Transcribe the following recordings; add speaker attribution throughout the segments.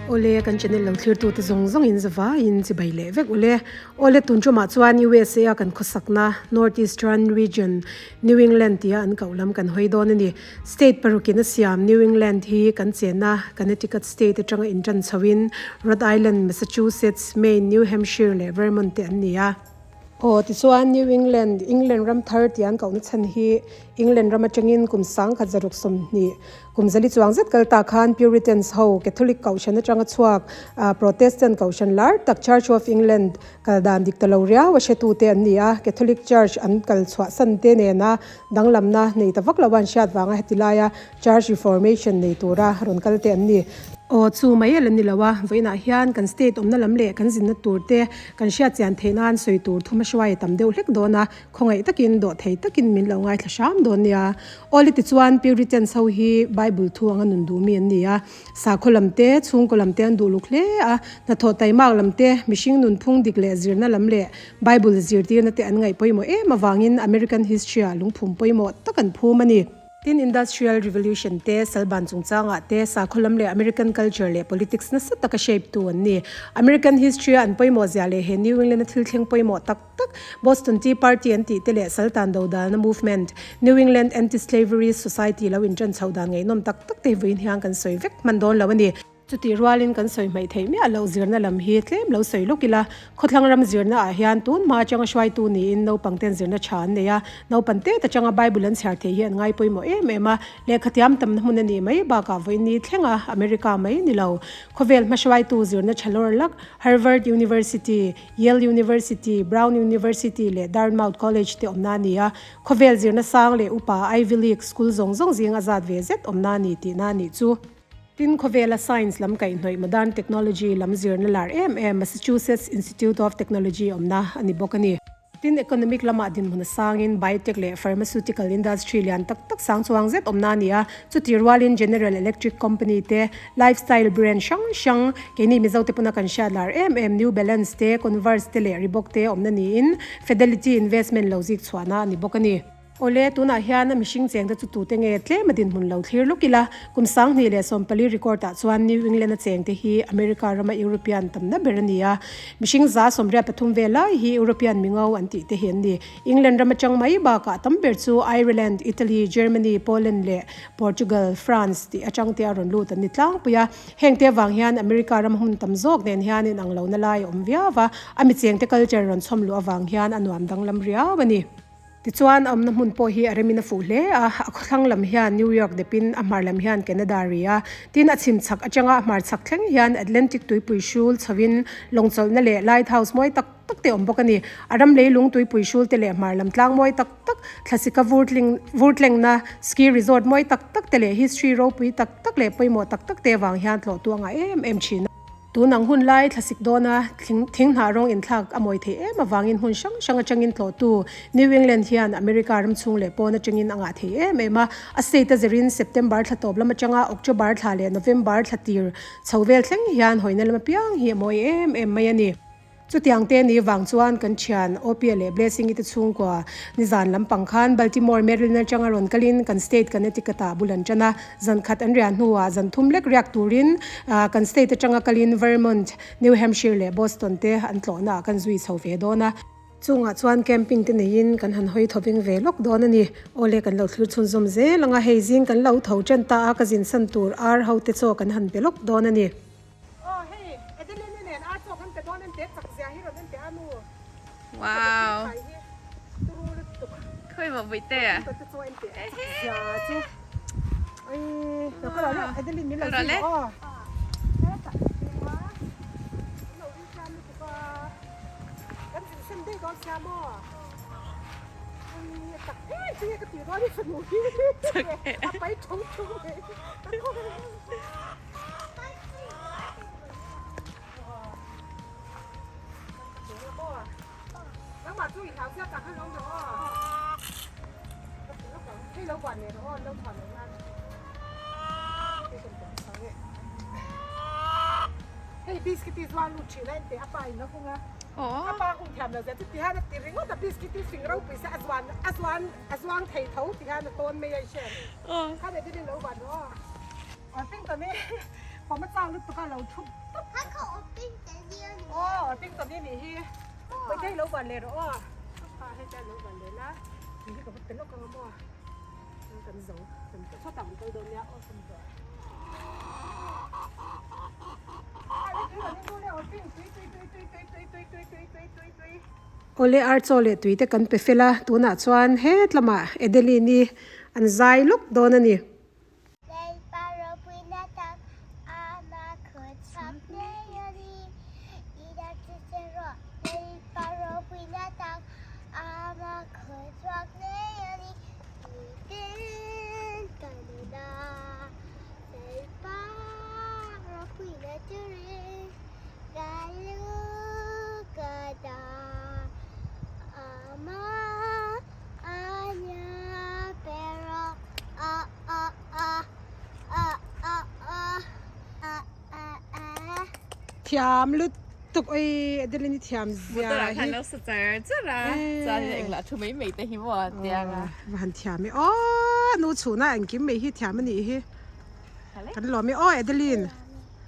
Speaker 1: Awle kan channel lo thlir tute zawng zawng in zavaiin chibai leh vek ule. Awle tun tumah chuan USA a kan khawsakna North Eastern Region New England tia an koh lam kan hawi dawn a ni. State parukin a siam New England hi kan chenna Connecticut State atanga intan chhoin Rhode Island, Massachusetts, Maine, New Hampshire leh Vermont te an ni a. Aw tichuan New England, England ram thar tia an kohna chhan hi England ram atangin kum 1920 kum zali chuang zet kal ta khan Puritans ho Catholic kohhran atanga chhuak Protestant kohhran lar tak Church of England kal dan dik ta lo riau a hretute an ni a, Catholic Church an kal chhuah san te nena danglamna nei ta vak lo a an hriat vanga heti laia Church Reformation nei tura rawn kal te an ni. Aw chu mai a la ni lo a, vawiinah hian kan state awmna lam leh kan zinna tur te kan hriat chian theih nan sawi tur thuma hruai a tam deuh hlek dawn a, khawngaih takin dawh thei takin min lo ngaithla hram dawn nia. Aw le tichuan Puritans ho hi Bible thu anga nun duh mi an ni a, sakhaw lam te, chhungkaw lam te an duh luk hle a, hnathawh taimak lam te, mihring nunphung dik leh zirna lam leh Bible zirtirna te an ngaih pawimawh em avangin American history ah lungphum pawimawh tak an phum a ni. Tin, Industrial Revolution te, Salban chungchangah te, sakhaw lam leh American culture leh politics nasa taka shape tu an ni. American history a an pawimawh zia leh he New England a thil thleng pawimawh tak tak, Boston Tea Party an tih te leh Saltan dodalna movement, New England Anti-Slavery Society lo inṭan chhoh dan ngaihnawm tak tak te hi vawiin hian kan sawi vek hman dawn lo a ni. Chutih rualin kan sawi hmaih theih miah loh zirna lam hi tlem lo sawi lawk ila, khawthlang ram zirna ah hian tun hma atanga hruaitu niin naupang ten zirna tha an nei a, naupan tet atanga Bible an chhiar theih hi an ngai pawimawh em em a, lehkha tiam tamna hmun a nih mai bakah vawiin thlenga America mai ni lo. Khawvel hma hruaitu zirna tha lawr lak Harvard University, Yale University, Brown University leh Dartmouth College te awmna a ni a, khawvel zirna sang leh upa Ivy League school zawng zawng zing a zat ve zet awmna a ni tihna a nih chu. Tin, khawvela science lam kaihhnawih modern technology lam zirna lar em em Massachusetts Institute of Technology awmna a ni bawk a ni. Tin, economic lamah dinhmun a sangin biotech leh pharmaceutical industry lian tak tak sang chuang zet awmna a ni a, chuti rualin General Electric company te, lifestyle brand hrang hrang, keini Mizote pawna kan hriat lar em em New Balance te, Converse te leh Reebok te awmna niin Fidelity Investment lo zik chhuahna a ni bawk a ni. Awle, tunah hian a mihring chengte chu tute nge tlem a dinhmun lo thlir lawk ila, kum 2014 record ah chuan New England a chengte hi America rama European tamna ber a ni a, mihring 83 vel lai hi European mingo an tih te hi an ni. England ram atang mai bakah tam ber chu Ireland, Italy, Germany, Poland leh Portugal, France tih atang te a rawn lut an ni tlangpui a. Heng te avang hian America rama hmun tam zawk nen hian inang lohna lai a awm viau va, a mi chengte culture rawn chhawm luh avang hian a nuam danglam riau a ni. Tichuan, a awmna hmun pawh hi a remin a fuh hle a, a khawthlang lam hian New York depin a hmar lam hian Canada ri a, tin a chhim chhak atanga a hmar chhak thleng hian Atlantic tuipui hrul chhoin lawng chawlhna leh lighthouse mawi tak tak te awm bawk a ni. A ram leilung tuipui hrul te leh hmar lam tlang mawi tak tak, thlasika vurtling vurtlengna ski resort mawi tak tak te leh history ropui tak tak leh pawimawh tak tak te avang hian tlawhtu a ngah em em thin a. Tun ang hun lai thlasik dawna thing hnah rawng inthlak a mawi theih em avangin hmun hrang hrang atangin tlawhtu New England hian America ram chhung leh pawn atangin a ngah thei em em a. A state a zirin September thla tawp lam atanga October thla leh November thla tir chho vel thleng hian hawina lam apiang hi a mawi em em mai a ni. Chutiang te ni vang chuan kan thian Opia leh Blessing-i te chhungkua nizan lampang khan Baltimore, Maryland atanga rawn kalin kan state Connecticut-ah bul an tan a. Zan khat an riah hnuah zan thum lek riak turin kan state atanga kalin Vermont, New Hampshire leh Boston te an tlawhnaah kan zui chho ve dawn a. Chungah chuan camping te neiin kan han hawi thoving ve lawk dawn a ni. Awle kan lo thlir chhunzawm zel ang a, hei zing kan lo tho ṭan ta a, ka zinsan tur ar ho te chaw kan han pe lawk dawn a ni. Aw hei Adeline nen ar chaw kan pe dawn en teh chak zia hi rawn en teh a nu.
Speaker 2: Wow.
Speaker 1: Thai hi turu lutuk.
Speaker 2: Khawi maw vui te a.
Speaker 1: Te chaw en teh chak zia chu. Ai ka kal le Adeline min lo zui rawh aw. Kan zin sen daih dawn sia maw. Ai tak em tinge ka tih dawn i fanu hi. A pai thung thung mai. Pawm a chak lutuk a lo thup tawp. Aw Orpington i nih hi. Bawihte hi lo van leh rawh aw. A hei te lo van leh la. Tui hi ka va pe lawk ang a maw. Kan zo kan chhuat ah kan kal dawn nia aw kan zo. Awle ar chaw leh tui te kan pe fel a tunah chuan het lamah Adeline i an zai lawk dawn a ni. Thiam lutuk oi Adeline i thiam zia
Speaker 2: hi. Khan lo sa char char a chuan englah thu mai mai te hi maw a tiang a.
Speaker 1: Va han thiam e aw nu chhuna engkim mai hi thiam a nih hi. Kan lawm e aw Adeline.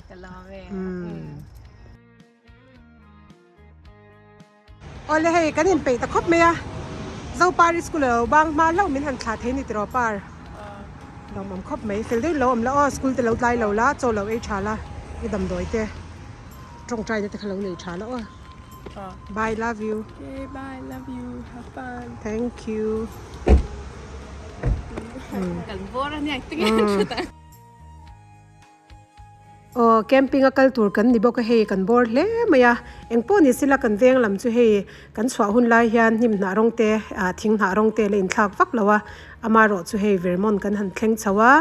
Speaker 2: Ka lawm e.
Speaker 1: Awle hei kan inpeih ta khawp mai a, Zopari school a lo bang hma hlauh min han thlah thei ni tiraw par lawmawm khawp mai fel deuhin lo awm la aw school te lo tlai lo la chaw lo ei tha la i damdawi te tawngtai na te kha lo nei tha la aw bye love you
Speaker 2: okay bye love you have fun
Speaker 1: thank you
Speaker 2: kan bawr a nia tinge thut a.
Speaker 1: Aw camping a kal tur kan ni bawk a hei kan bawr hle mai a engpawh ni sela kan veng lam chu hei kan chhuah hun lai hian hnim hnah rawng te ah thing hnah rawng te la inthlak vak lo a amaherawh chu hei Vermont kan han thleng chho a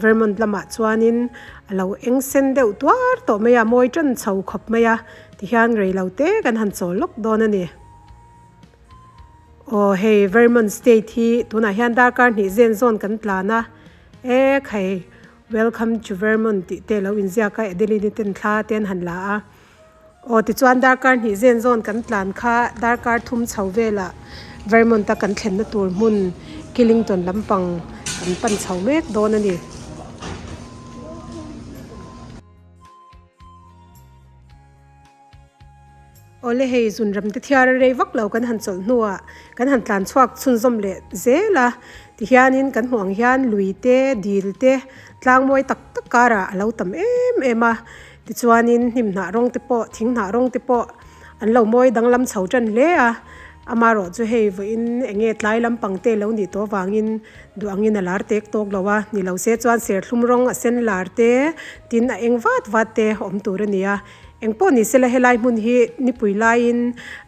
Speaker 1: Vermont lamah chuanin a lo eng sen deuh tuar tawh mai a mawi tan chho khawp mai a tihian rei lo te kan han chawl lawk dawn a ni. Aw hei Vermont state hi tunah hian darkar hnih zen zawn kan tlan a e khai. Welcome to Vermont tih te lo inziak a, Adeline-i ten thla te an han la a. Aw tichuan darkar hnih zen zawn kan tlan kha darkar thum chho velah Vermont a kan thlenna tur hmun Killington lampang kan pan chho mek dawn a ni. Awle hei zunram te thiar a rei vak lo kan han chawlh hnuah kan han tlan chhuak chhunzawm leh zel a tihianin kan hmuh ang hian lui te dil te tlang mawi tak tak karah a lo tam em em a tichuanin hnim hnah rawng te pawh thing hnah rawng te pawh an lo mawi danglam chho tan hle a amaherawh chu hei vawiin eng nge tlai lampang te lo nih tawh avangin duh angin a lar tek tawk lo a ni lo se chuan serthlum rawng a sen lar te tin a eng vat vat te awm tur a ni a. Engpawh ni sela helai hmun hi nipui laiin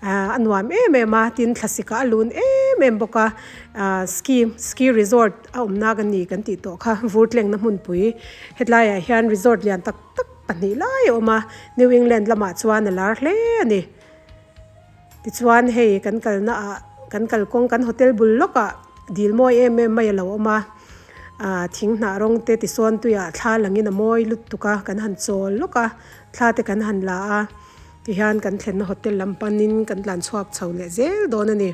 Speaker 1: a nuam em em a, tin thlasik ah a lun em em bawk a, ski ski resort a awm nak a ni kan tih tawh kha vur tlengna hmunpui hetlaiah hian resort lian tak tak pahnih lai a awm a, New England lamah chuan a lar hle a ni. Tichuan hei kan kalna ah kan kalkawng kan hotel bul lawkah dil mawi em em mai a lo awm a, ah thing hnah rawng te tisawn tuiah thla langin a mawi lutuk a kan han chawl lawk a thla te kan han la a tihian kan thlenna hotel lam panin kan tlan chhuak chho leh zel dawn a ni.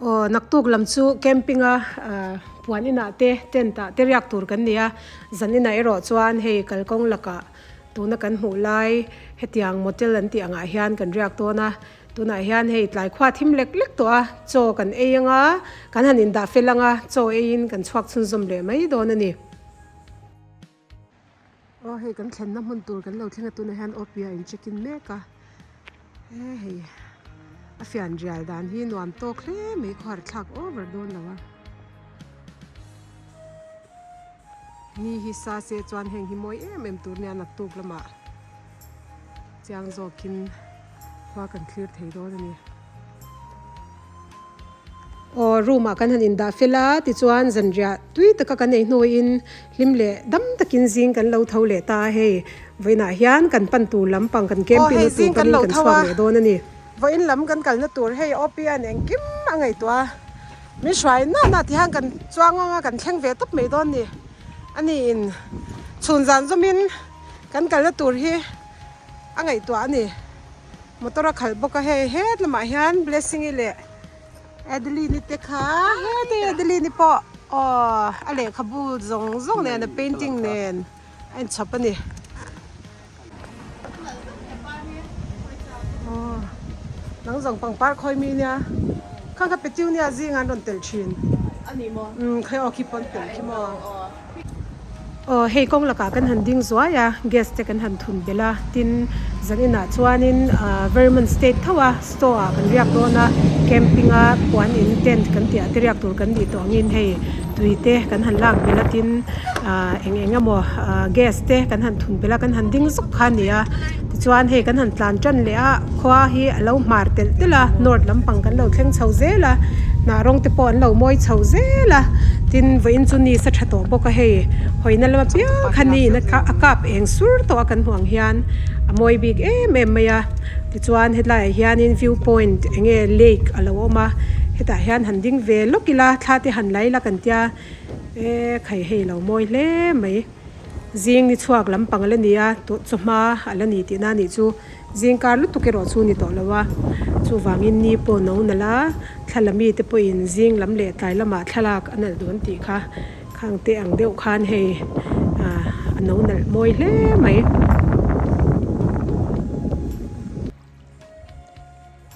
Speaker 1: Aw naktuk lam chu camping a puan inah te tent ah te riak tur kan ni a zan inah erawh chuan hei kalkawng lakah tuna kan hmuh lai hetiang motel an tih angah hian kan riak dawn a tunah hian hei tlai khua thim lek lek tawh a chaw kan ei anga kan han indah fel anga chaw eiin kan chhuak chhunzawm leh mai dawn a ni. Aw hei kan thlenna hmun tur kan lo thleng a tunah hian awpia in check in mek a he hei a fian rial dan hi nuam tawk hle mai khawhar thlak over dawn lo a ni hi sa se chuan heng hi mawi em em tur nia naktuk lamah chiang zawkin khua kan thlir thei dawn a ni. Aw room ah kan han indah fel a tichuan zanriah tui taka kan ei hnuin hlim leh dam takin zing kan lo tho leh ta a hei vawiinah hian kan pan tur lampang kan camping na tur panin kan chhuak leh dawn a ni. Vawiin lam kan kalna tur hei OPN engkim a ngaihtuah a min hruai na na ti hian kan chuang anga kan thleng ve tawp mai dawn ni a niin chhun zan zawmin kan kalna tur hi a ngaihtuah a ni. Motor a khalh bawk a hei het lamah hian Blessing-i leh Adeline-i te kha heti Adeline-i pawh. Aw a lehkhabu zawng zawng nen a painting nen a inchhawp a ni. Aw nang zawng pangpar khawi mi nia khang kha petunia zingah an rawn telh thin. Umm khawi aw khi pawn telh khi maw. Aw hei kawng lakah kan han ding zuai a gas te kan han thun belh a tin zan inah chuanin ah Vermont state tho a store ah kan riak dawn a camping a puan in tent kan tih ah te riak tur kan nih tawh angin hei tui te kan han lak belh a tin ah eng eng emaw ah gas te kan han thun belh a kan han ding zuk kha a ni a tichuan hei kan han tlan tan leh a khua hi a lo hmar telh telh a north lampang kan lo thleng chho zel a hnah rawng te pawh an lo mawi chho zel a tin vawiin chu ni sa tha tawh bawk a hei hawina lama piang kha ni in a kap eng sur tawh a kan hmuh ang hian a mawi bik em em mai a tichuan hetlaiah hianin view point eng nge lake a lo awm a hetah hian han ding ve lawk ila thla te han la ila kan tia e khai hei lo mawi hle mai. Zing ni chhuak lampang a la ni a, tawh chawhma a la ni tihna a nih chu. Zing kar lutuk erawh chu ni tawh lo a, chuvangin ni pawh no nalh a, thla la mite pawhin zing lam leh tlai lamah thlalak a nalh dawn tih kha khang te ang deuh khan hei ah a no nalh mawi hle mai.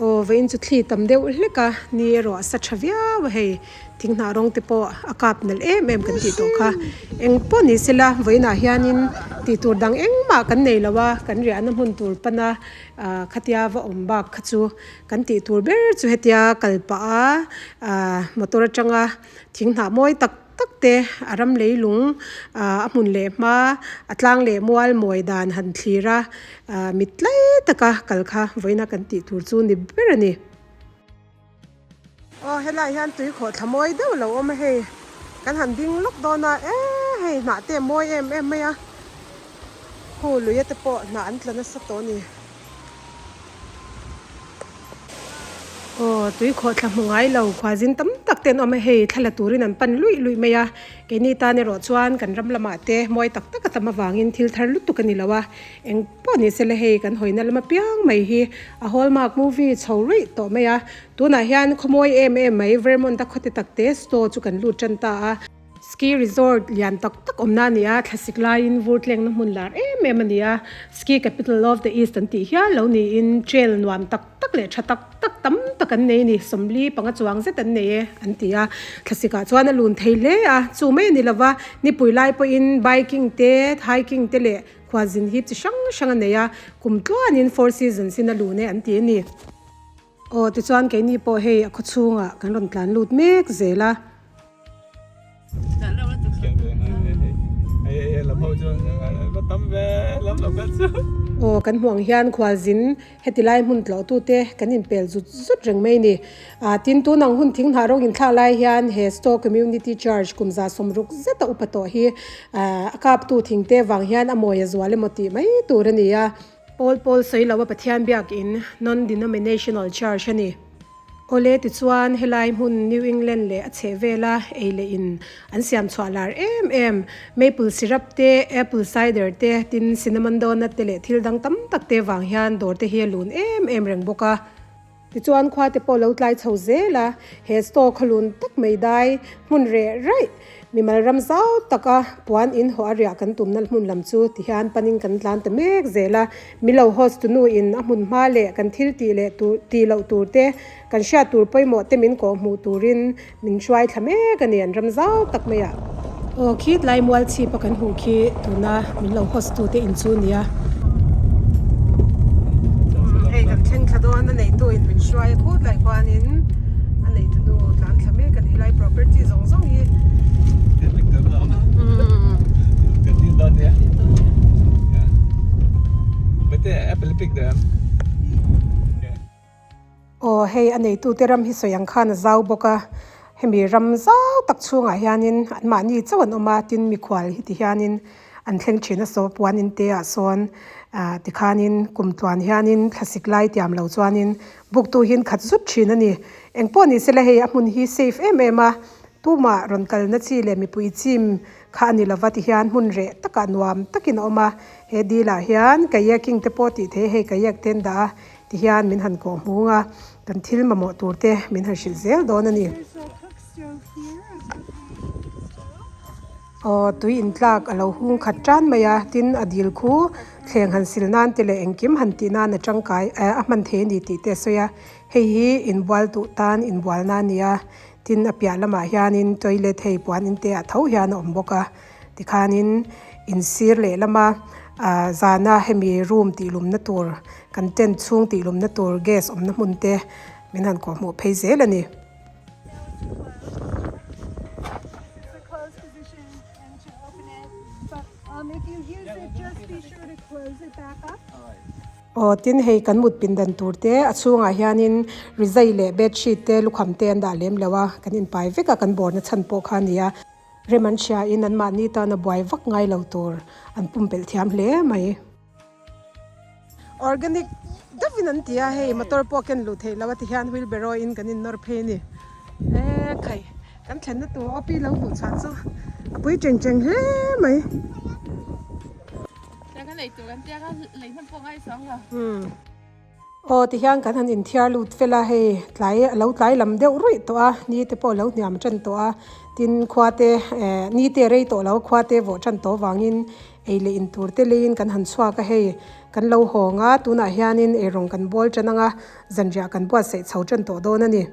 Speaker 1: Aw vawiin chu thli tam deuh hlek a, ni erawh a sa tha viau a hei, thing hnah rawng te pawh a kap nalh em em kan tih tawh kha. Eng pawh ni sela vawiinah hianin tih tur dang engmah kan nei lo a, kan riahna hmun tur pana ah khatia va awm bak kha chu kan tih tur ber chu hetia kal pah a ah motor atanga thing hnah mawi tak tak te a ram leilung ah a hmun leh hma a tlang leh mual mawi dan han thlir a ah mit tlai taka kal kha vawiina kan tih tur chu ni ber a ni. Aw helaiah hian tui khawh thla mawi deuh lo awm a hei kan han ding lawk dawn a e hei hnah te a mawi em em mai a khu lui te pawh hnah an tla nasa tawh a ni. Aw tui khawh thla hmu ngai lo khua zin tam tak te an awm a hei thla la turin an pan luih luih mai a keini tan erawh chuan kan ram lamah te mawi tak tak a tam avangin thil thar lutuk a ni lo a eng pawh ni sela hei kan hawina lam apiang mai hi a hallmark movie chho ruih tawh mai a tunah hian khawmawi em em mai Vermont a khawte tak te store chu kan lut tan ta a. Ski resort lian tak tak awmna a ni a, thlasik laiin vur tlengna hmun lar em em a ni a, Ski capital of the east an tih hial lo niin trail nuam tak tak leh tha tak tak tam tak an nei a ni, 40 panga chuang zet an nei e an ti a, thlasik ah chuan a lun thei hle a, chu mai a ni lova nipui lai pawhin biking te hiking te leh khualzin hip chi hrang hrang a nei a, kum tluanin four seasons in a lun e an ti a ni. Aw tichuan keini pawh hei a khawchhungah kan rawn tlan lut mek zel a. Aw kan hmuh ang hian khualzin heti lai hmun tlawh tute kan inpel zut zut reng mai a ni. Ah tin tun ang hun thing hnah rawng inthlak lai hian he Stowe Community Church kum 60 zeta upa tawh hi ah a kaptu thingte vang hian a mawi a zual emaw tih mai tur a ni a. Pawl pawl sawi lo a Pathian biakin Non-denominational Church a ni. Awle tichuan helai hmun New England leh a chheh vela ei leh in an siam chhuah lar em em maple syrup te, apple cider te, tin cinnamon donut te leh thil dang tam tak te vang hian dawr te hi a lun em em reng bawk a. Tichuan khua te pawh lo tlai chho zel a, he store khaw lun tak mai dai hmun reh raih mimal ram zau taka puan in haw a riah kan tumna hmun lam chu tihian panin kan tlan ta mek zel a, mi lo host tu nu in a hmun hma leh kan thil tih leh tur tih loh tur te kan hriat tur pawimawh te min kawh hmuh turin min hruai thla mek a ni an ram zau tak mai ah. Aw khi tlai mual chhip a kan hmuh khi tuna min lo host tu te in chu nia. Hei kan thleng thla dawn a neitu in min hruai a khut lai khuanin a neitu nu tlan thla mek a ni helai property zawng zawng hi. Aw hei a neitute ram hi sawi ang khan a zau bawk a hemi ram zau tak chhungah hianin anmahni chauh an awm a tin mikhual hi ti hianin an thleng thin a saw puan in te ah sawn ah tikhanin kum tluan hianin thlasik lai tiam lo chuanin buk tu hian khat zut thin a ni engpawh ni sela hei a hmun hi safe em em a tumah rawn kalna chi leh mipui chim kha a ni lova tihian hmun reh takah nuam takin a awm a he dil ah hian kayaking te pawh tih theih a hei kayak te an dah a. Tihian min han kawh hmung a, kan thil mamawh tur te min han hrilh zel dawn a ni. Aw tui in tlak a lo hung khat tan mai a tin a dil khu thleng han sil nan te leh engkim han tih nan a tangkai eh a hman thei a ni tih te a sawi a hei hi inbual duh tan inbual na a ni a tin a piah lamah hianin toilet hei puan in te ah tho hian a awm bawk a tikhanin in sir lehlama ah zana hemi room tih lumna tur kan tent chhung tih lumna tur gas awmna hmun te min han kawhhmuh phei zel a ni. Aw tin hei kan mut pindan tur te a chhungah hianin rizai leh bedsheet te lukham te an dah lem lo a kan inpai vek a kan bawrna chhan pawh kha a ni a rem an hria in an mahni tana buai vak ngai lo tur an pumpelh thiam hle mai. Organic deuhin an ti a hei motor pawh ken luh theih loh a ti hian wheelbarrow in kan in nawr phei a ni e khai kan thlenna tur OP lo hmuh chhuah chu a pui cheng cheng hle mai. Aw tihian kan han inthiar lut fel a hei tlai a lo tlai lam deuh ruih tawh a ni te pawh a lo hniam tan tawh a tin khua te eh ni te a rei tawh lo a khua te vawh tan tawh avangin ei leh in tur te leiin kan han chhuak a hei kan lo hawng a tunah hianin eirawng kan bawl tan ang a zanriah kan buatsaih chho tan tawh dawn a ni.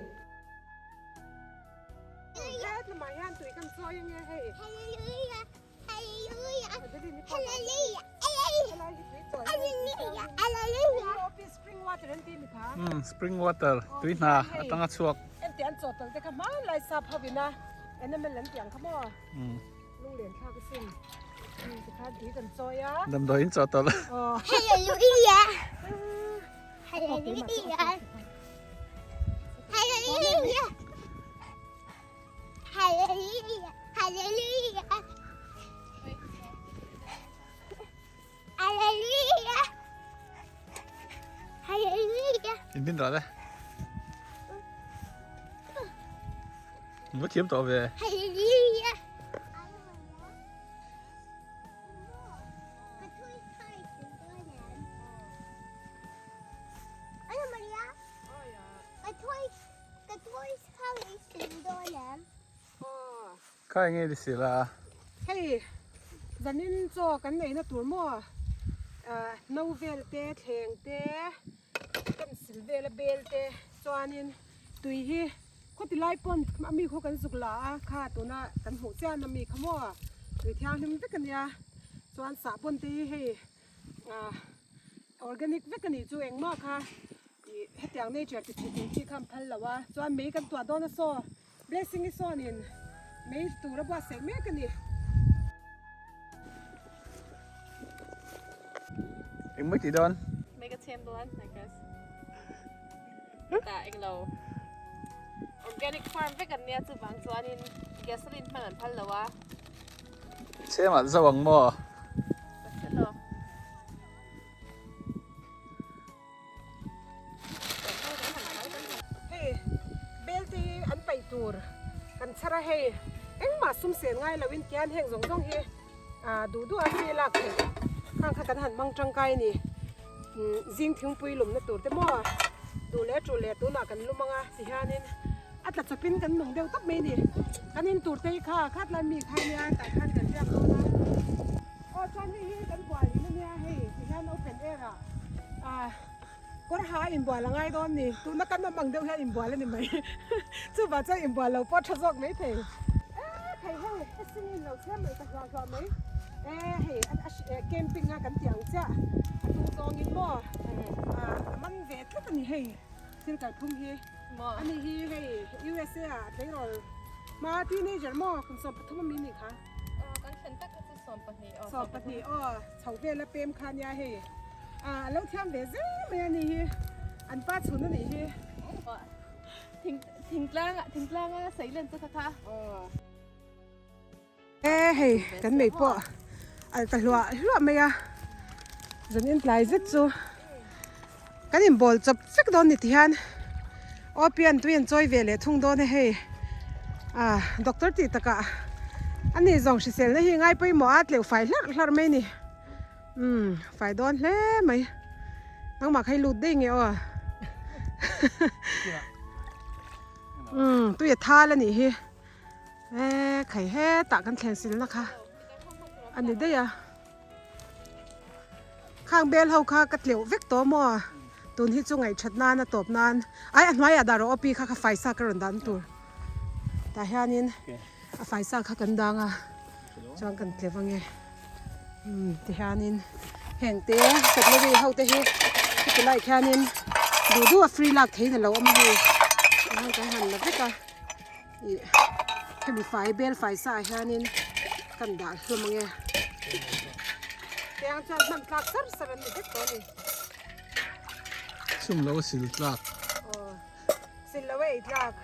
Speaker 3: Umm spring water tui hna atanga chhuak. Damdawi in chawhtawlh.
Speaker 4: Hallelujah! Hallelujah! Hallelujah! Hallelujah!
Speaker 3: In din ral e. In va thiam tawh ve.
Speaker 4: Hallelujah!
Speaker 3: Kha enge ni si la.
Speaker 1: Hei zanin chaw kan neihna tur maw no vel te thleng te pencil vel a bel te chuanin tui hi khawti lai pawn a mi khaw kan zuk la a kha tuna kan hmuh chian a mi kha maw tui thianghlim vek a nia chuan sahbawn te hi hei ah organic vek a nih chu engmah kha ih hetiang nature ti thin tih kha an phal lo a chuan mei kan tuah dawn a saw blessing i sawnin mei tur a buatsaih mek a ni.
Speaker 3: Engmah tih dawn?
Speaker 2: Mei ka chhem dawn I guess. Tah englo organic farm vek an nia chuvang chuanin gasoline hman an phal lo a.
Speaker 3: Chhemah zo ang maw?
Speaker 2: Ka hre lo.
Speaker 1: Hei bel te hi an paih tur kan chhar a hei engmah sum sen ngai lo in tian heng zawng zawng hi ah duh duh a chi lak theih khang kha kan han hmang tangkai a ni zing thingpui lumna tur te maw duh leh tul leh tunah kan lum ang a ti hianin a tla chawpin kan nung deuh tawp mai a ni kan in tur te hi kha khat lai mi kha nia tah khan kan riak dawn a aw chuan hei hi kan bual in a nia hei ti hian open air ah ah kawr ha a inbual a ngai dawn ni tuna kan awm ang deuh hian inbual a ni mai chuvang chuan inbual lo pawh tha zawk mai thei e thei hei ka sing in lo chhem mai ka hluah hluah mai e hei a camping a kan tih ang chiah a tung zawngin maw ah a man ve tlat a ni hei. Thil kalphung hi ani hi hei USA ah tleirawl hma teenager maw kum 13 ami nih kha.
Speaker 2: Kan thlen tak kha chu 12
Speaker 1: aw. 12 aw chho vela pem kha nia hei a lo thiam ve zel mai ani hi an pa chhun ani hi.
Speaker 2: Thingtlang thingtlang a seilen chu kha kha.
Speaker 1: E hei kan mei pawh alh ta hluah hluah mai a zan in tlai zet chu kan in bawl chawp vek dawn ni ti hian aw pian tui an chawi ve leh thung dawn a hei ah doctor tih takah ani zawng hriselna hi ngai pawimawh a tleuh fai hlarh hlarh mai a ni umm fai dawn hle mai nangmah kha i lut daih nge aw umm tui a thal a nih hi. E khai hetah kan thleng silna kha a ni daih a. Khang bel ho kha ka tleuh vek tawh maw? Tun hi chu ngaihthat nan a tawp nan ai a hnuaiah dah rawh aw pi kha kha faisa ka rawn dan tur. Tah hianin a faisa kha kan dang a chuan kan tleuh ange. Umm tihianin heng te cutlery ho te hi heti lai khianin duh duh a free lak theihin alo awm a hei tihian kan han la vek a ih hemi fai bel fai sa ah hianin kan dah hlawm ange tiang chuan hman tlak sar sar an ni vek tawh a ni.
Speaker 3: Chhum lo a sil tlak.
Speaker 1: Aw sil lo a ei tlak.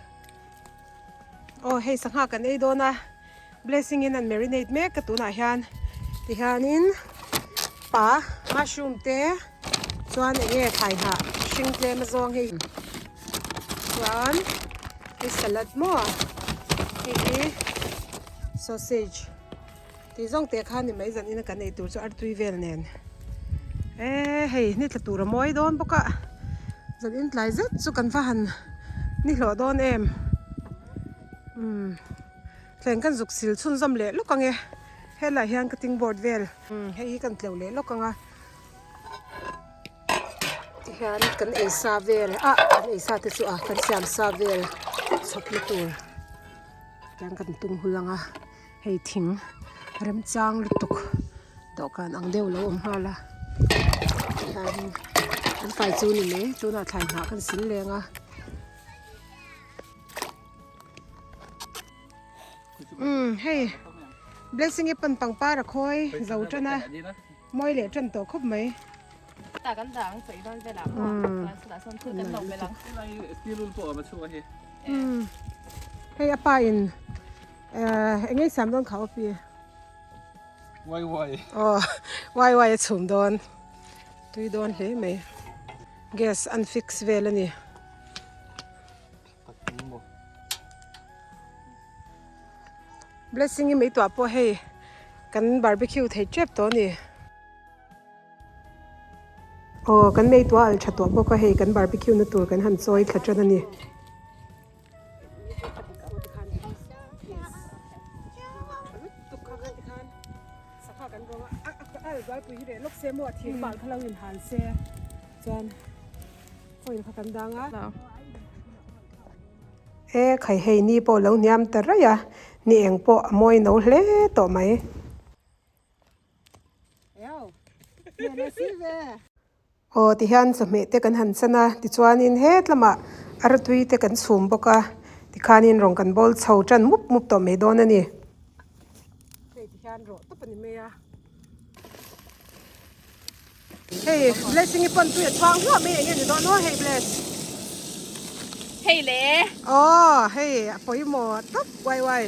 Speaker 1: Aw hei sangha kan ei dawn a blessing in an marinate mek a tunah hian tihianin pa mushroom te chuan eng nge thlai hnah hring tlem a zawng hei chuan hei salad maw hei hi sausage tih zawng te kha ni mai zan ina kan ei tur chu artui vel nen e hei ni tla tur a mawi dawn bawk a zan in tlai zet chu kan va han ni hlawh dawn em umm thleng kan zuk sil chhunzawm leh lawk ang e helaiah hian cutting board vel umm hei hi kan tleuh leh lawk ang a tihian kan ei sa vel ah kan ei sa te chu a kan siam sa vel chhawp na tur tiang kan tung hul ang a. Hei thing remchang lutuk dawhkan ang deuh lo awm nghal a tihianin an fai chu ni mai tunah thlai hnah kan sil leng a umm hei blessing hi pan pangpar a khawi zo tan a mawi leh tan tawh khawp mai. Umm hei a pa in. Eh, eng nge siam dawn kha opi?
Speaker 3: Wai wai.
Speaker 1: Oh, wai wai a chhum dawn. Tui dawn hle mai. Gas an fix vel ani. Blessing i mei tuah pawh hei kan barbecue thei tep tawh ani. Aw, kan mei tuah al tha tawh bawk a hei kan barbecue na tur kan han chawi thla tan ani. E khai hei ni pawh lo hniam ta raih a ni eng pawh a mawi no hle tawh mai. Aw tihian chawhmeh te kan han chan a tichuanin het lamah artui te kan chhum bawk a tikhanin rawng kan bawl chho tan mup mup tawh mai dawn a ni. Hei tihian rawh tawp a ni mai a. Hei blessing hi pawn tui a chhuang hluah mai eng nge ni dawn aw hei bless.
Speaker 2: Hei le.
Speaker 1: Aw hei a pawimawh tawp uai uai.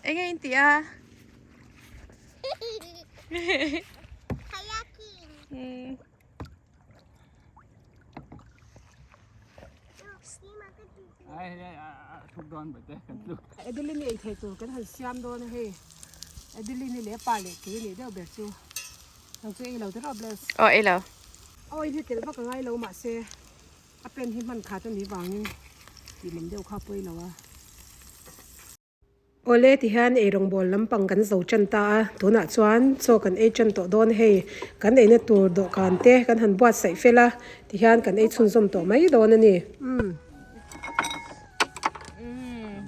Speaker 2: Enge in tih a?
Speaker 4: Kayaking.
Speaker 1: Adeline ei thei tur kan han siam dawn a hei Adeline leh pa leh kei anih deuh ber chu nang chu ei lo te rawh bless.
Speaker 2: Aw ei lo.
Speaker 1: Oil hi telh vak a ngai lo mahse A pen hi hman khat a nih vangin tih lam deuh kha pawi lo a. Awle ti hian eirawngbawl lampang kan zo tan ta a, tunah chuan chaw kan ei tan tawh dawn hei, kan eina tur dawhkan te kan han buatsaih fel a, ti hian kan ei chhunzawm tawh mai dawn a ni. Umm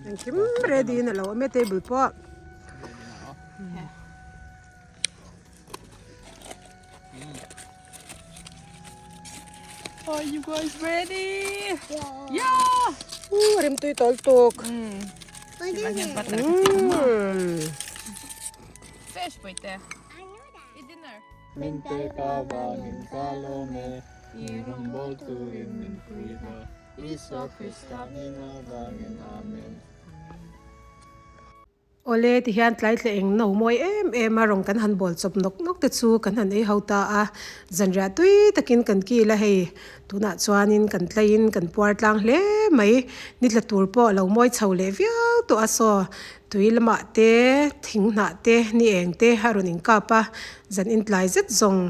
Speaker 1: engkim ready in a lo awm e table pawh.
Speaker 2: Are you guys ready?
Speaker 4: Yeah.
Speaker 2: Yeah.
Speaker 1: Uh, rim tui tol tuk.
Speaker 2: Fish wait there. Eat dinner.
Speaker 3: Min pe ka vangin ka lawm e, i rawngbâwl turin min pui la, Isua Krista hming avangin Amen.
Speaker 1: Awle tihian tlai tla eng no mawi em em a rawn kan han bawl chawp nawk nawk te chu kan han ei ho ta a, zanriah tui takin kan kil a hei tunah chuanin kan tlaiin kan puar tlang hle mai ni tla tur pawh a lo mawi chho leh viau tawh a saw tui lamah te thing hnah te ni eng te a rawn inkap a zan intlai zet zawng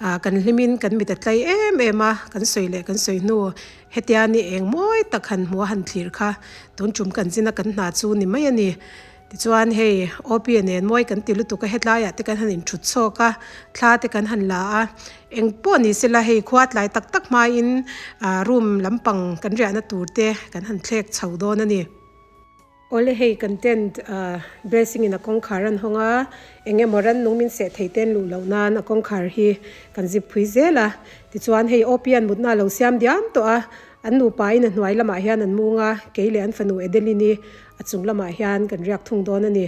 Speaker 1: ah kan hlimin kan mit a tlai em em a kan sawi leh kan sawi hnu. Hetia ni eng mawi tak han hmuh a han thlir kha tun tum kan zina kan hna chu ni mai a ni. Tichuan hei OP-a nen mawi kan ti lutuk a, hetlaiah te kan han inthut chhawk a, thla te kan han la a, eng pawh ni sela hei khua tlai tak tak hmain ah room lampang kan riahna tur te kan han thlek chho dawn a ni. Awle hei kan tent ah blessing in a kawngkhar an hawng a, eng emaw rannung min seh thei ten luh loh nan a kawngkhar hi kan zip phui zel a, tichuan hei OP-a'n mutna a lo siam diam tawh a, an nupa in a hnuai lamah hian an mung a, kei leh an fanu Adeline-i A chung lamah hian kan riak thung dawn a ni.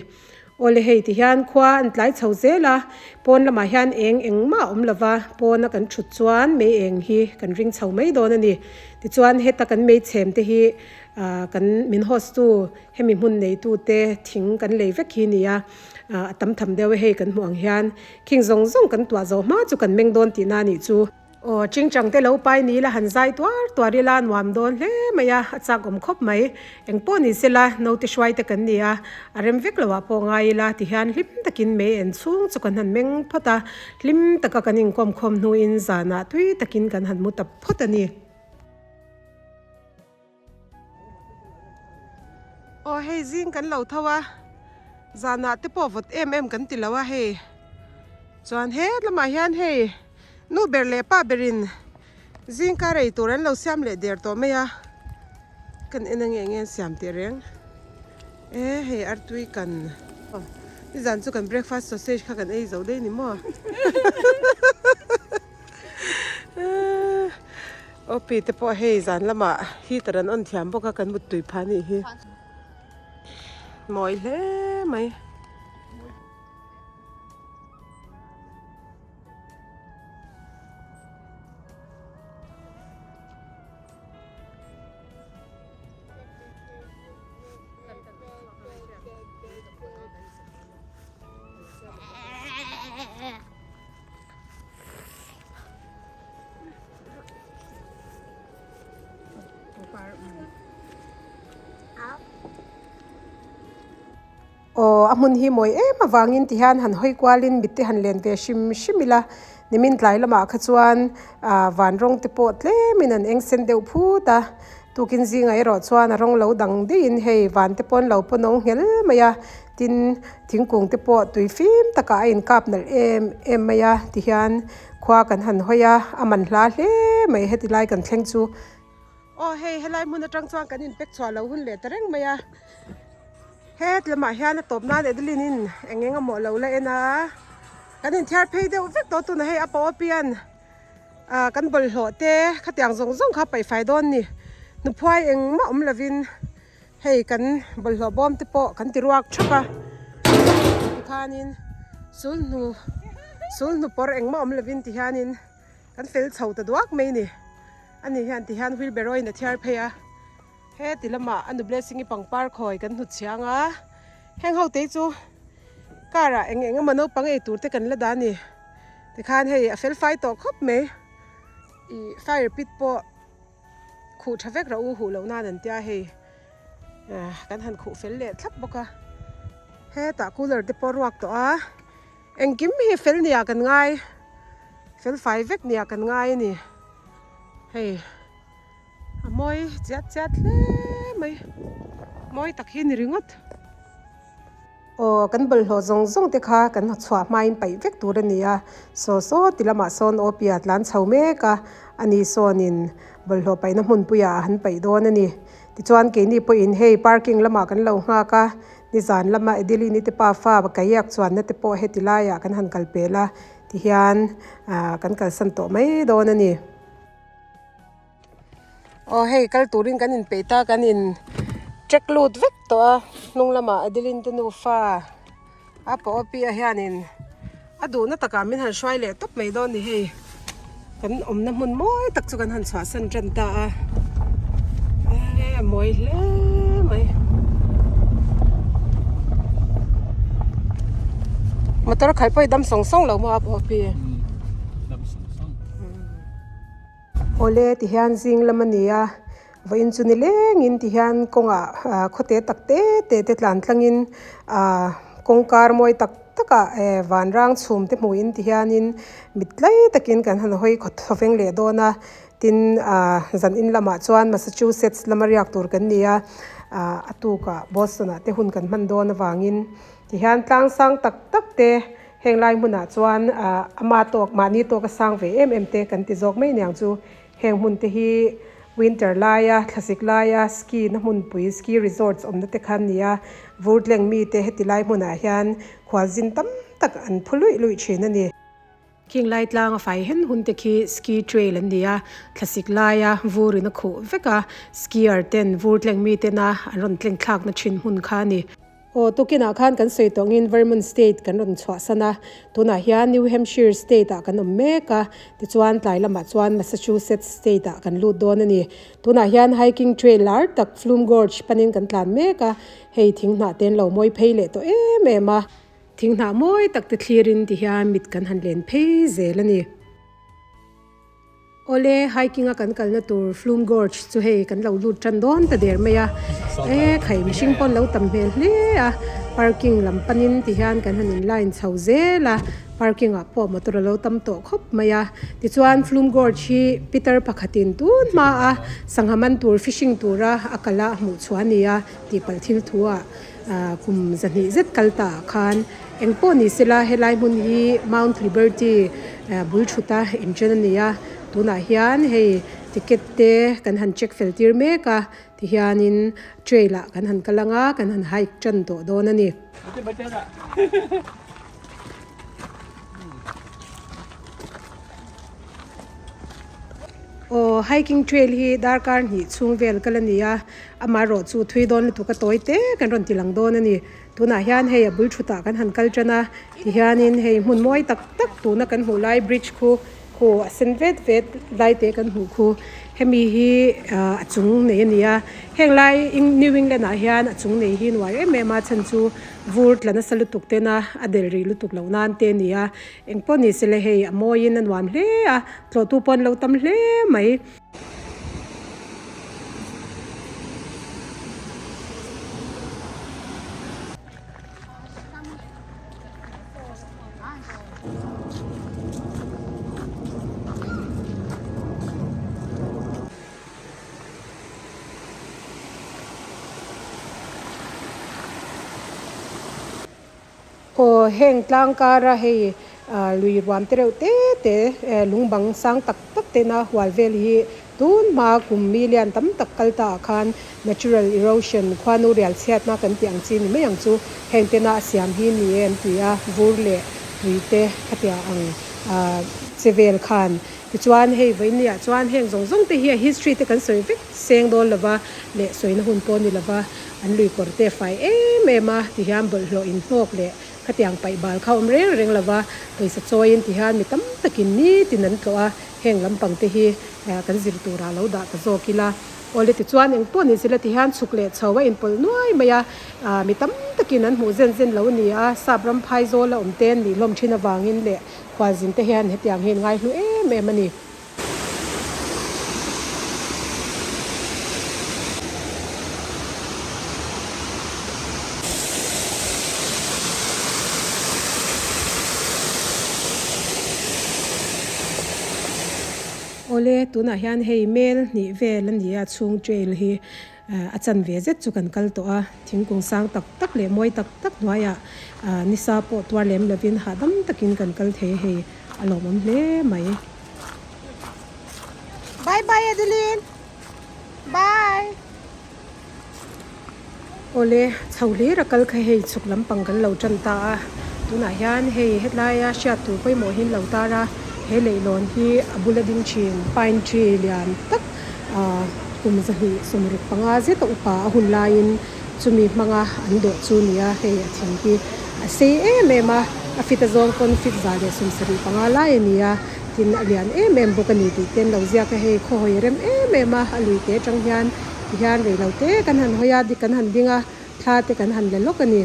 Speaker 1: Awle hei ti hian khua an tlai chho zel a, pawn lamah hian eng engmah a awm lo va, pawna kan thut chuan mei eng hi kan ring chho mai dawn a ni. Tichuan heta kan mei chhem te hi ah kan min host tu hemi hmun neitu te thing kan lei vek hi ni a, ah a tam tham deuh e hei kan hmuh ang hian khing zawng zawng kan tuah zawh hma chu kan meng dawn tihna a nih chu. Aw, chingchang te lo pai ni ila han zai tuar tuar ila nuam dawn hle mai a, a chak awm khawp mai. Eng pawh ni sela, naute hruai te kan ni a, a rem vek lo ah pawh ngai ila ti hian hlim takin mei en chhung chu kan han meng phawt a, hlim taka kan inkawm khawm hnuin zanah tui takin kan han mu ta phawt a ni. Aw hei zing kan lo tho a, zanah te pawh vawt em em kan ti lo a hei chuan het lamah hian hei nu ber leh pa berin zing kar ei tur an lo siam leh der tawh mai a, kan en ange enge an siam teh reng e hei artui kan nizan chu kan breakfast sausage kha kan ei zo daih ni maw. Awpi te pawh hei zan lamah heater an on thiam bawk a kan mut tui phah anih hi mawi hle mai. Aw a hmun hi mawi em avangin ti hian han hawi kualin mit te han len ve hrim hrim ila nimin tlai lamah kha chuan ah van rawng te pawh tlemin an eng sen deuh phut a tukin zingah erawh chuan a rawng lo dang deihin hei van te pawh an lo paw no nghel mai a tin thingkung te pawh tui fim takah a inkap nalh em em mai a ti hian Khua kan han hawi a, a man hla hle mai heti lai kan thleng chu. Aw hei helai hmun atang chuan kan inpek chhuah lo hun leh ta reng mai a, het lamah hian a tawp nan Adeline in eng eng amaw lo la en a, kan inthiar phei deuh vek tawh tunah hei a pawh apian ah kan bawlhhlawh te khatiang zawng zawng kha paihfai dawn ni, hnuphuai engmah awm lovin hei kan bawlhhlawh bawm te pawh kan ti ruak thap a tikhanin sulhnu sulhnu pawr engmah awm lovin ti hianin kan fel chho ta duak mai a ni ani hian ti hian wheelbarrow in a thiar phei a heti lamah a nu blessing i pangpar khawi kan hnut chhiang a heng ho te chu car ah eng eng emaw naupang ei tur te kan la dah a ni tikhan hei a fel fai tawh khawp mai ih fire pit pawh. Khuh tha vek rawh u huh loh nan an tia hei kan han khuh fel leh thlap bawk a hetah cooler te pawh a ruak tawh a engkim hi fel nia kan ngai fel fai vek nia kan ngai a ni hei a mawi chiat chiat hle mai mawi tak hi a ni ringawt. Aw, kan bawlhhlawh zawng zawng te kha kan chhuah hmain paih vek tur a ni a, saw saw ti lamah sawn Awpia tlan chho mek a, ani sawnin bawlhhlawh paihna hmunpuiah a han paih dawn a ni. Tichuan keini pawhin hei parking lamah kan lo nghak a, nizan lama Adeline-i te pa fa kayak chuanna te pawh heti laiah kan han kal pel a, tihian kan kalsan tawh mai dawn a ni. Aw hei kal turin kan inpeih ta kan in check lut vek tawh a hnung lamah Adeline te nufa a pawh a piah hianin a duhna takah min han hruai leh tawp mai dawn ni hei kan awmna hmun mawi tak chu kan han chhuahsan tan ta a e mawi hle mai motor khalh pawh i dam sawng sawng lo maw a pawh a pi. Awle ti hian zing lam a ni a, vawiin chu ni lengin ti hian kawngah ah khawte tak te te te tlan tlangin ah kawngkar mawi tak takah eh vanrang chhum te hmuhin ti hianin mit tlai takin kan han hawi khawt thawveng leh dawn a. Tin, ah zan in lamah chuan Massachusetts lama riak tur kan ni a, ah a tukah Boston ah te hun kan hman dawn avangin tihian tlang sang tak tak te heng lai hmunah chuan ah ama tawk mahni tawka sang ve em em te kan ti zawk mai aniang chu. Heng hmun te hi winter laia thlasik laia ski na hmunpui ski resorts awmna te kha an ni a, vurtleng mite heti lai hmunah hian khualzin tam tak an phu luih luih thin a ni. Khing lai tlang a fai hen hun te khi ski trail an ni a, thlasik laia vur in a khuh vek a, skier ten vur tleng mi tena an rawn tleng thlakna thin hmun kha a ni. Aw, tukinah khan kan sawi tawh angin Vermont state kan rawn chhuahsan a, tunah hian New Hampshire state ah kan awm mek a, tichuan tlai lamah chuan Massachusetts state ah kan lut dawn a ni. Tunah hian hiking trail lar tak Flume Gorge panin kan tlan mek a, hei thing hnah te an lo mawi phei leh tawh em em a. Thing hnah mawi tak te thlirin ti hian mit kan han len phei zel a ni. Awle, hiking a kan kalna tur Flume Gorge chu hei kan lo lut tan dawn ta der mai a. E khai mihring pawn lo tam hmel hle a, parking lam panin ti hian kan han in line chho zel a, parking ah pawh motor a lo tam tawh khawp mai a. Tichuan Flume Gorge hi Peter pakhatin tun hma a sangha man tur fishing tura a kal a hmuh chhuah a ni a tih palh thil thu ah Kum zahnih zet kal ta ah khan eng pawh ni sela helai hmun hi Mount Liberty bul thuta inchen a ni a, tunah hian hei ticket te kan han check fel tir mek a tihianin trail ah kan han kal ang a kan han hike tan tawh dawn a ni. Aw hiking trail hi darkar hnih chhung vel kal a ni a. Amaherawh chu thui dawn lutuk a tawi te kan rawn ti lang dawn a ni. Tunah hian hei a bul thutah kan han kal tan a, tihianin hei hmun mawi tak tak tuna kan hmuh lai bridge khu khu a sen vet vet lai te kan hmuh khu hemi hi ah a chung nei a ni a. Heng lai New England ah hian a chung nei hi nuai em em a chhan chu vur tla nasa lutuk tena a del rih lutuk loh nan te a ni a. Engpawh ni sele hei a mawiin a nuam hle a, tlawhtu pawh an lo tam hle mai. Aw heng tlang kara hei lui ruam te reuh te te lung bang sang tak tak tena hual vel hi tun hma kum million tam tak kal ta ah khan natural erosion khuanu rial chhiatna kan tih ang chi ni mai ang chu heng tena a siam hi ni e an ti a vur leh tui te khatia ang che vel khan tichuan hei vawinia chuan heng zawng zawng te hi a history te kan sawi vek seng dawn lova leh sawina hun pawh ni lova. An lui kawr te fai em em a tihian bawlhhlawh inhnawk leh khatiang paih bal kha awm reng reng lova pawisa chawiin tihian mi tam takin nitin an tlawh a, heng lampang te hi kan zir turah lo dah ta zawk ila. Awle tichuan eng pawh ni sela tihian chhuk leh chho a inpawlh nuai mai a, mi tam takin an hmuh zen zen lo a ni a, sap ram phai zawl a awm te an nih hlawm thin avangin leh khualzin te hian hetiang hi an ngaihlu em em a ni. Awle tunah hian hei mel hnih vel a ni a chhung trail hi a chanve zet chu kan kal tawh a thingkung sang tak tak leh mawi tak tak hnuaiah nisa pawh tuar lem lovin hahdam takin kan kal thei a hei a lawmawm hle mai.
Speaker 2: Bye bye Adeline bye.
Speaker 1: Awle chho hlir a kal kha hei chhuk lampang kan lo tan ta a tunah hian hei hetlai a hriat tur pawimawh hi an lo tar a he leihlawn hi a bula ding thin pine tree lian tak ah kum zahnih sawmruk panga zeta upa a hun laiin chumi hmanga an dawh chu a ni a hei a thing hi a sei em em a a fit a zawng pawn fit za leh sawmsarih panga lai a ni a. Tin a lian em em bawk a ni tih te an lo ziak a hei khawhawi a rem em em a a lui te atang hian ti hian rei lo te kan han hawi a dik kan han ding a thla te kan han la lawk a ni.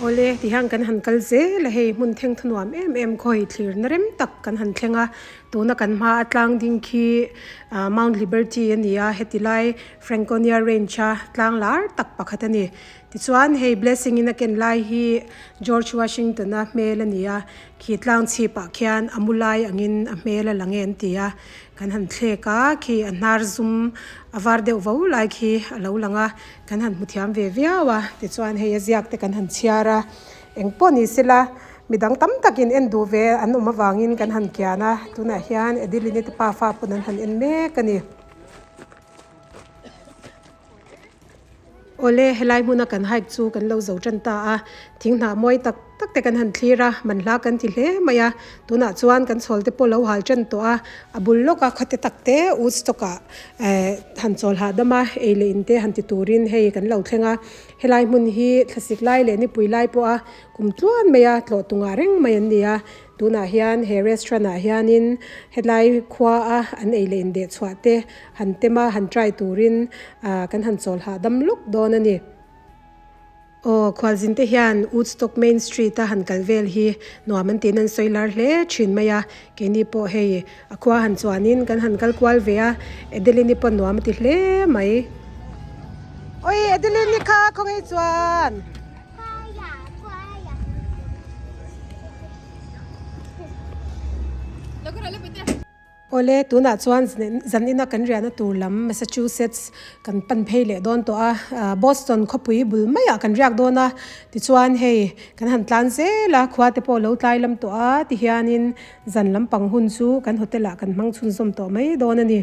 Speaker 1: Awle, tihian kan han kal zel a hei, hmun theng thu nuam em em khawi thlir na rem tak kan han thleng a, tuna kan hma a tlang ding khi ah Mount Liberty a ni a, heti lai Franconia Range a tlang lar tak pakhat a ni. Tichuan hei Blessing in a ken lai hi George Washington a hmel a ni a, khi tlang chhip ah khian a mu lai angin a hmel a lang e an ti a, kan han thlek a, khi a hnar zum a var deuh vo lai khi a lo lang a. Kan han hmu thiam ve viau a, tichuan hei a ziak te kan han chhiar a, eng pawh ni sela midang tam takin en duh ve an awm avangin kan han kian a, tunah hian Adeline te pafa pawn an han en mek a ni. Awle, helai hmuna kan hike chu kan lo zo tan ta a, thing hnah mawi tak tak te kan han thlir a, manhla kan ti hle mai a, tunah chuan kan chhawl te pawh lo hal tan tawh a, a bul lawka khawte tak te Woodstock ah Eh han chawl hahdam a, ei leh in te han ti turin hei kan lo thleng a, helai hmun hi thlasik lai leh nipui lai pawha kum tluan mai a tlawh tungah reng mai an ni a, tunah hian he restaurant ah hianin helai khua a an ei leh in deh chhuah te han tem a han try turin ah kan han chawl hahdam lawk dawn a ni. Aw, khualzin te hian Woodstock Main Street a han kal vel hi nuam an tiin an sawi lar hle thin mai a, keini pawh hei a khua han chuanin kan han kal kual ve a, Adeline-i pawh nuam a ti hle mai. Oi Adeline-i kha khawngaih chuan. Awle, tunah chuan zanina kan riahna tur lam Massachusetts kan pan phei leh dawn tawh a, Boston khawpui bul maiah kan riak dawn a, tichuan hei kan han tlan zel a, khua te pawh lo tlai lam tawh a, tihianin zan lampang hun chu kan hotel ah kan hmang chhunzawm tawh mai dawn a ni.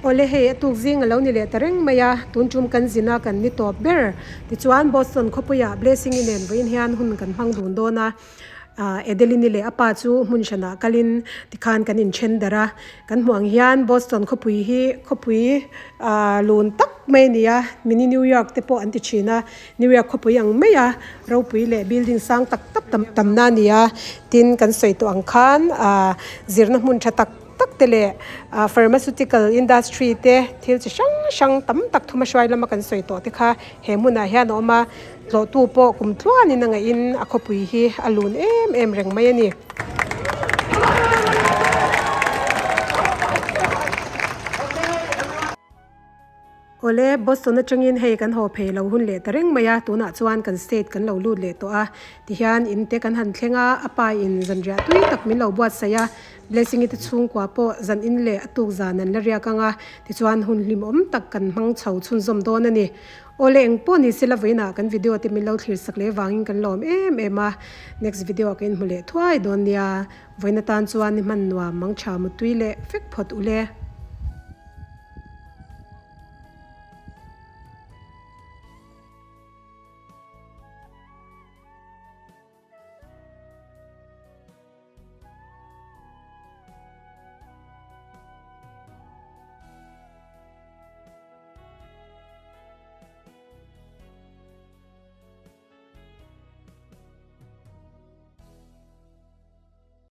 Speaker 1: Awle hei a tuk zing a lo ni leh ta reng mai a, tun tum kan zin a kan ni tawp ber. Tichuan Boston khawpuiah Blessing i nen vawiin hian hun kan hmang dun dawn a, Adeline-i leh a pa chu hmun hranah kalin tikhan kan inthen darh a. Kan hmuh ang hian Boston khawpui hi khawpui lun tak mai a ni a, mini New York te pawh an ti thin a, New York khawpui ang mai a ropui leh building sang tak tak tamna a ni a, tin kan sawi tawh ang khan zirna hmun tha tak tak te leh pharmaceutical industry te thil chi hrang hrang tam tak thuma hruai lama kan sawi tawh te kha he hmunah hian a awm a, tlawhtu pawh kum tluanin a ngaihin a khawpui hi a lun em em reng mai a ni. Awle, Boston atangin hei kan haw phei lo hun leh ta reng mai a, tunah chuan kan state kan lo lut leh tawh a, tihian in te kan han thleng a, a pa in zanriah tui tak min lo buatsaih a, Blessing-i te chhungkua pawh zan in leh a tuk zan an la riak ang a, tichuan hun hlimawm tak kan hmang chho chhunzawm dawn a ni. Awle, eng pawh ni sela vawiinah kan video te min lo thlir sak leh vangin kan lawm em em a, next video ah ka inhmu leh thuai dawn nia, vawiin atan chuan ni hman nuam mang tha mutui leh vek phawt ule.